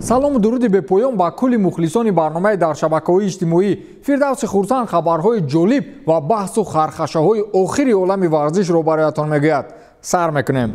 Салому дуруди бепоён ба кулли мухлисони барномаи дар шабакаҳои иҷтимоӣ. Фирдавси Хурсанд хабарҳои ҷолиб ва баҳсу хархашаҳои охири олами варзишро бароятон мегӯяд. Сар мекунем.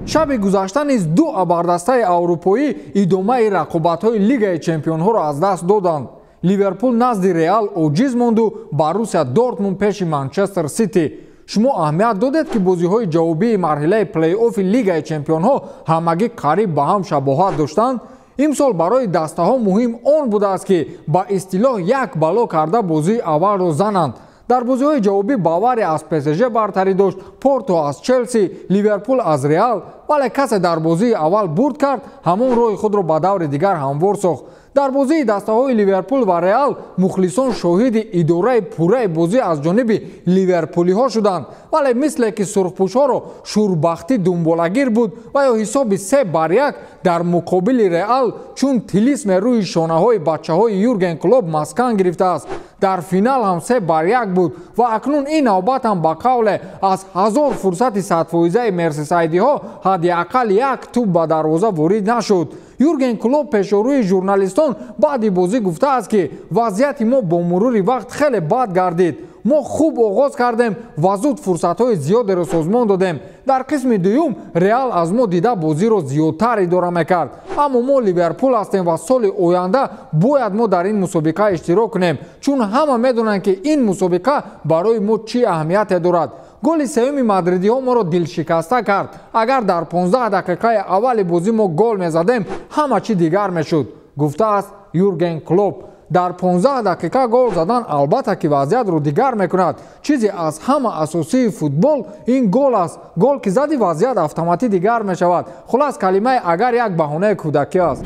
Шаби гузашта низ ду абардастаи аврупоӣ идомаи рақобатҳои Лигаи чемпионҳоро аз даст доданд. Ливерпул назди Реал оҷиз монду Боруссия Дортмунд пеши Манчестер Сити. Шумо аҳамият додед, ки бозиҳои ҷавобии марҳилаи плей-оффи Лигаи чемпионҳо ҳамагӣ қариб ба ҳам шабоҳат доштанд? Имсол барои дастаҳо муҳим он будааст, ки ба истилоҳ як бало карда бозии аввалро зананд. Дар бозиҳои ҷавобӣ Бавария аз ПСЖ бартарӣ дошт, Порто аз Челси, Ливерпул аз Реал, вале касе дар бозии аввал бурд кард, ҳамон роҳи худро ба даври дигар ҳамвор сохт. Дар бозии дастаҳои Ливерпул ва Реал мухлисон шоҳиди идораи пурраи бозӣ аз ҷониби ливерпулиҳо шуданд, вале мисле ки сурхпӯшҳоро шурбахтӣ дунболагир буд ва ё ҳисоби 3-1 дар муқобили Реал чун тилисме рӯи шонаҳои бачаҳои Юрген Клоп маскан гирифтааст. Дар финал ҳам 3-1 буд ва акнун ин навбат ҳам ба қавле аз 1000 фурсати садфоизаи мерсисайдиҳо ҳадди ақал як тӯб ба дарвоза ворид нашуд. Юрген Клоп пешорӯи журналистон баъди бозӣ гуфтааст, ки вазъияти мо бо мурури вақт хеле бад гардид. Мо хуб оғоз кардем ва зуд фурсатҳои зиёдеро созмон додем. Дар қисми дуюм Реал аз мо дида бозиро зиёдтар идора мекард, аммо мо Ливерпул ҳастем ва соли оянда бояд мо дар ин мусобиқа иштирок кунем, чун ҳама медонанд, ки ин мусобиқа барои мо чӣ аҳамияте дорад. Голи сеюми мадридиҳо моро дилшикаста кард. Агар дар 15 дақиқаи аввали бозӣ мо гол мезадем, ҳама чӣ дигар мешуд, гуфтааст Юрген Клоп. Дар 15 дақиқа гол задан албатта ки вазъиятро дигар мекунад. Чизе аз ҳама асосии футбол ин гол аст. Гол ки зади, вазъият автоматӣ дигар мешавад. Хулас, калимаи агар як баҳонаи кӯдакӣ аст.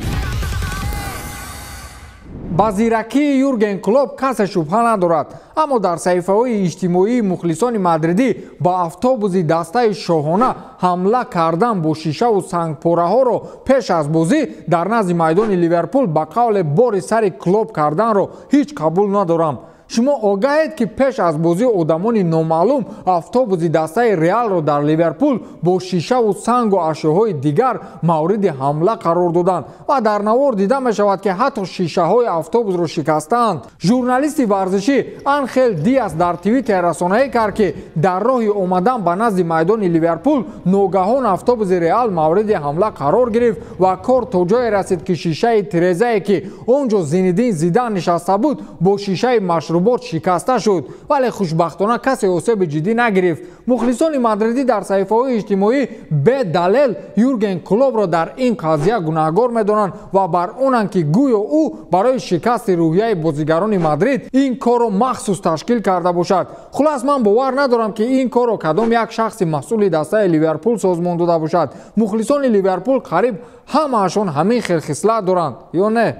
Ба зиракии Юрген Клоп касе шубҳа надорад, аммо дар саҳифаҳои иҷтимоии мухлисони мадридӣ ба автобуси дастаи шоҳона ҳамла кардан бо шишаву сангпораҳоро пеш аз бозӣ дар назди майдони Ливерпул ба қавле бори сари Клоп карданро ҳеҷ қабул надорам. Шумо огаҳед, ки пеш аз бозӣ одамони номаълум автобуси дастаи Реалро дар Ливерпул бо шишаву сангу ашёҳои дигар мавриди ҳамла қарор доданд ва дар навор дида мешавад, ки ҳатто шишаҳои автобусро шикастаанд. Журналисти варзишӣ Анхел Диас дар Твиттер расонаӣ кард, ки дар роҳи омадан ба назди майдони Ливерпул ногаҳон автобуси Реал мавриди ҳамла қарор гирифт ва кор то ҷое расид, ки шишаи тирезае, ки он ҷо Зинедин Зидан нишаста буд, бо шишаи машрубот шикаста шуд, вале хушбахтона касе осеби ҷиддӣ нагирифт. Мухлисони мадридӣ дар саҳифаҳои иҷтимоӣ бедалел Юрген Клопро дар ин қазия гунаҳгор медонанд ва бар онанд, ки гӯё ӯ барои шикасти рӯҳияи бозигарони Мадрид ин корро махсус ташкил карда бошад. Хулас, ман бовар надорам, ки ин корро кадом як шахси масъули дастаи Ливерпул созмон дода бошад. Мухлисони Ливерпул қариб ҳамаашон ҳамин хел хислат доранд ё не?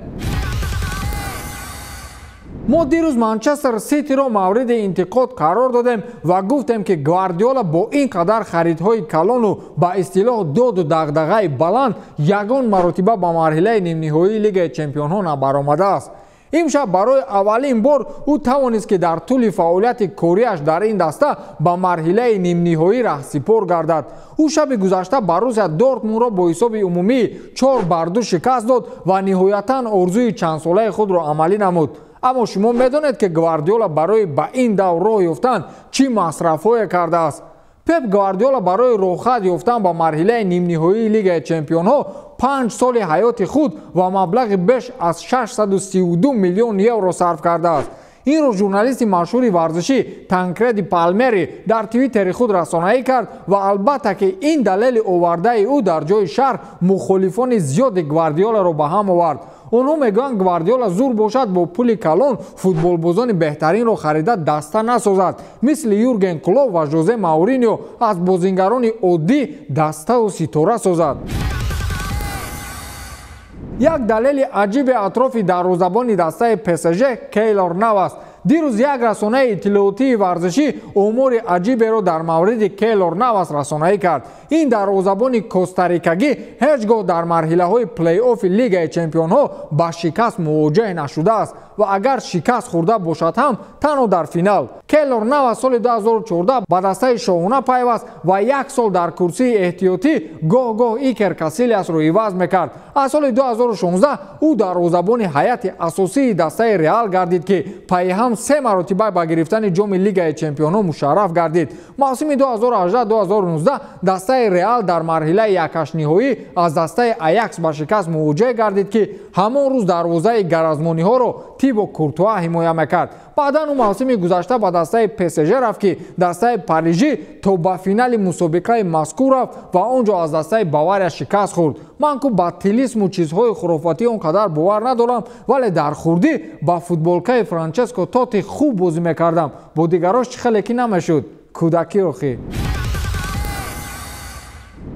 Мо дирӯз Манчестер Ситиро мавриди интиқод қарор додем ва гуфтем, ки Гвардиола бо ин қадар харидҳои калону ба истилоҳ доду дағдағаи баланд ягон маротиба ба марҳилаи нимниҳоии Лигаи чемпионҳо набаромадааст. Имшаб барои аввалин бор ӯ тавонист, ки дар тӯли фаъолияти кориаш дар ин даста ба марҳилаи нимниҳоӣ раҳсипор гардад. Ӯ шаби гузашта Боруссия Дортмундро бо ҳисоби умумии 4-2 шикаст дод ва ниҳоятан орзуи чандсолаи худро амалӣ намуд. Аммо шумо медонед, ки Гвардиола барои ба ин давр роҳ ёфтан чӣ масрафҳое кардааст? Пеп Гвардиола барои роҳхат ёфтан ба марҳилаи нимниҳоии Лигаи чемпионҳо 5 соли ҳаёти худ ва маблағи беш аз 632 миллион евро сарф кардааст. Инро журналисти машҳури варзишӣ Танкреди Палмери дар Твиттери худ расонаӣ кард ва албатта ки ин далели овардаи ӯ дар ҷои шаҳр мухолифони зиёди Гвардиоларо ба ҳам овард. Онҳо мегӯянд, Гвардиола зур бошад бо пули калон футболбозони беҳтаринро харида даста насозад, мисли Юрген Клоп ва Жозе Мауриньо аз бозингарони оддӣ даставу ситора созад. Як далели аҷиби атрофи дарвозабони дастаи ПСЖ Кейлор Навас. Дирӯз як расонаи иттилоотии варзишӣ омори аҷиберо дар мавриди Кейлор Навас расонаӣ кард. Ин дарвозабони костарикагӣ ҳеҷ гоҳ дар марҳилаҳои плей-оффи Лигаи чемпионҳо ба шикаст мувоҷеҳ нашудааст ва агар шикаст хӯрда бошад ҳам танҳо дар финал. Кейлор Навас соли 2014 ба дастаи шоҳона пайваст ва як сол дар курсии эҳтиётӣ гоҳ-гоҳ Икер Касилиасро иваз мекард. Аз соли 2016 ӯ дарвозабони ҳайати асосии дастаи Реал гардид, ки пайҳам се маротиба ба гирифтани ҷоми Лигаи чемпионҳо мушарраф гардид. Мавсими 2018-2019 дастаи Реал дар марҳилаи якҳаштниҳоӣ аз дастаи Аякс ба шикаст мувоҷеҳ гардид, ки ҳамон рӯз дарвозаи гаразмониҳоро Тибо Куртуа ҳимоя мекард. Баъдан ӯ мавсими гузашта ба дастаи ПСЖ рафт, ки дастаи Парижӣ то ба финали мусобиқаи мазкур рафт ва он ҷо аз дастаи Бавария шикаст хӯрд. Ман ку ба тилисму чизҳои хурофотӣ он қадар бовар надорам, вале дар хурдӣ ба футболкаи Франческо Тоти хуб бозӣ мекардам. Бо дигарош чӣ хеле ки намешуд. Кӯдакӣ охӣ.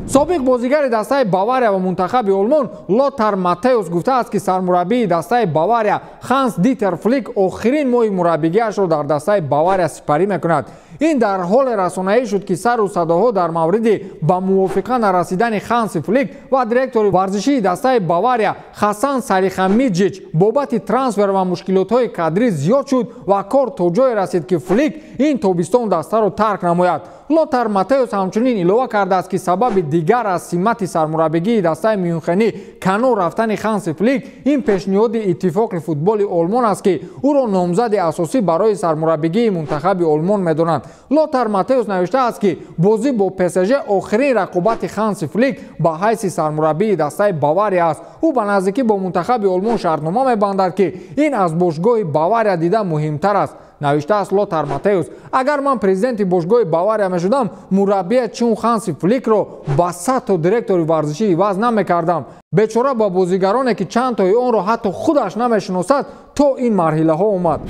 Собиқ бозигари дастаи Бавария ва мунтахаби Олмон Лотар Матеус гуфтааст, ки сармураббии дастаи Бавария Ханс Дитер Флик охирин моҳи мураббигиашро дар дастаи Бавария сипарӣ мекунад. Ин дар ҳоле расонаӣ шуд, ки сару садоҳо дар мавриди ба мувофиқа нарасидани Ханси Флик ва директори варзишии дастаи Бавария Хасан Салихамиджич бобати трансфер ва мушкилотҳои кадрӣ зиёд шуд ва кор то ҷое расид, ки Флик ин тобистон дастаро тарк намояд. Лотар Матеус ҳамчунин илова кардааст, ки сабаби дигар аз симати сармураббигии дастаи Мюнхенӣ канор рафтани Ханси Флик ин пешниҳоди иттифоқи футболи Олмон аст, ки ӯро номзади асосӣ барои сармураббигии мунтахаби Олмон медонанд. Лотар Матеус навиштааст, ки бозӣ бо ПСЖ охирин рақобати Ханси Флик ба ҳайси сармураббии дастаи Бавария аст. Ӯ ба наздикӣ бо мунтахаби Олмон шартнома мебандад, ки ин аз бошгоҳи Бавария дида муҳимтар аст. Навиштааст Лотар Матеус: агар ман президенти бошгоҳи Бавария мешудам, мураббия чун Ханси Фликро ба 100 то директори варзишӣ иваз намекардам. Бечора ба бозигароне, ки чанд тои онро ҳатто худаш намешиносад, то ин марҳилаҳо омад.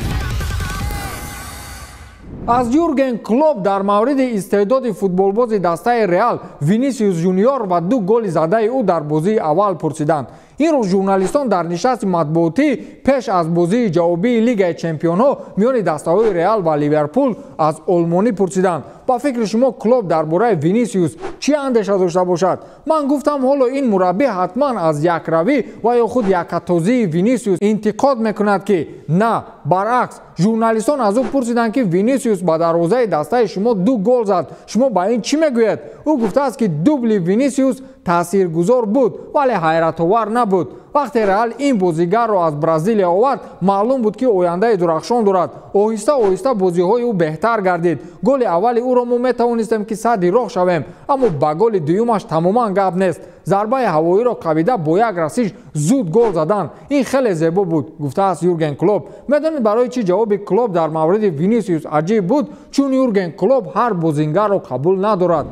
Аз Юрген Клоп дар мавриди истеъдоди футболбози дастаи Реал Винисиус Жуниор ва ду голи задаи ӯ дар бозии аввал пурсиданд. Ин рӯз журналистон дар нишасти матбуотӣ пеш аз бозии ҷавобии Лигаи чемпионҳо миёни дастаҳои Реал ва Ливерпул аз олмонӣ пурсиданд: ба фикри шумо Клоп дар бораи Винисиус чӣ андеша дошта бошад? Ман гуфтам, ҳоло ин мураббӣ ҳатман аз якравӣ ва ё худ якатозии Винисиус интиқод мекунад, ки на, баръакс. Журналистон аз ӯ пурсиданд, ки Винисиус ба дарвозаи дастаи шумо ду гол зад, шумо ба ин чӣ мегӯед? Ӯ гуфтааст, ки дубли Винисиус таъсиргузор буд, вале ҳайратовар набуд. Вақте Реал ин бозигарро аз Бразилия овард, маълум буд, ки ояндаи дурахшон дорад. Оҳиста оҳиста бозиҳои ӯ беҳтар гардид. Голи аввали ӯро мо метавонистем, ки садди роҳ шавем, аммо ба голи дуюмаш тамоман гап нест. Зарбаи ҳавоиро қабида бо як расиш зуд гол задан, ин хеле зебо буд, гуфтааст Юрген Клоп. Медонед барои чӣ ҷавоби Клоп дар мавриди Винисиус аҷиб буд? Чун Юрген Клоп ҳар бозингарро қабул надорад.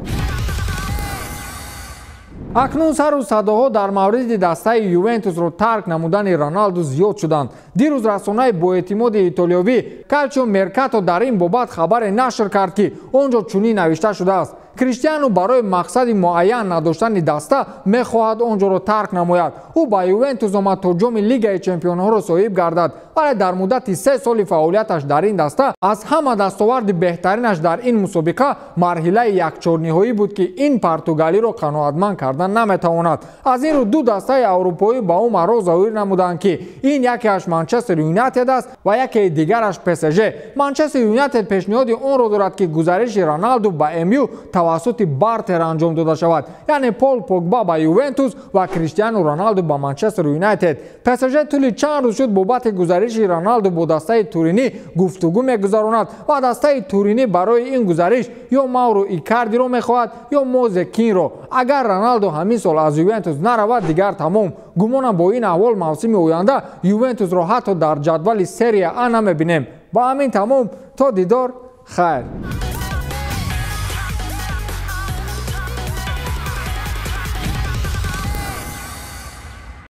Акнун сару садоҳо дар мавриди дастаи Ювентусро тарк намудани Роналду зиёд шуданд. Дирӯз расонаи боэътимоди итолиёвӣ Калчио Меркато дар ин бобат хабаре нашр кард, ки он ҷо чунин навишта шудааст: Криштиану барои мақсади муайян надоштани даста мехоҳад он ҷоро тарк намояд. Ӯ ба Ювентус омад то ҷоми Лигаи чемпионҳоро соҳиб гардад, вале дар муддати 3 соли фаъолияташ дар ин даста аз ҳама дастоварди беҳтаринаш дар ин мусобиқа марҳилаи якчорниҳоӣ буд, ки ин португалиро қаноатманд кардан наметавонад. Аз ин рӯ ду дастаи аврупоӣ ба ӯ мароз зоҳир намуданд, ки ин якеаш Манчестер Юнайтед аст ва якеи дигараш ПСЖ. Манчестер Юнайтед пешниҳоди онро дорад, ки гузариши Роналду ба МЮ тавассути бартер анҷом дода шавад, яъне Пол Погба ба Ювентус ва Криштиану Роналду ба Манчестер Юнайтед. ПСЖ тӯли чанд рӯз шуд бобати гузариши Роналду бо дастаи Туринӣ гуфтугӯ мегузаронад ва дастаи Туринӣ барои ин гузариш ё Мауро Икардиро мехоҳад, ё Мозе Кинро. Агар Роналду ҳамин сол аз Ювентус наравад, дигар тамом. Гумонам бо ин аҳвол мавсими оянда Ювентусро ҳатто дар ҷадвали Серия А намебинем. Ба ҳамин тамом, то дидор, хайр.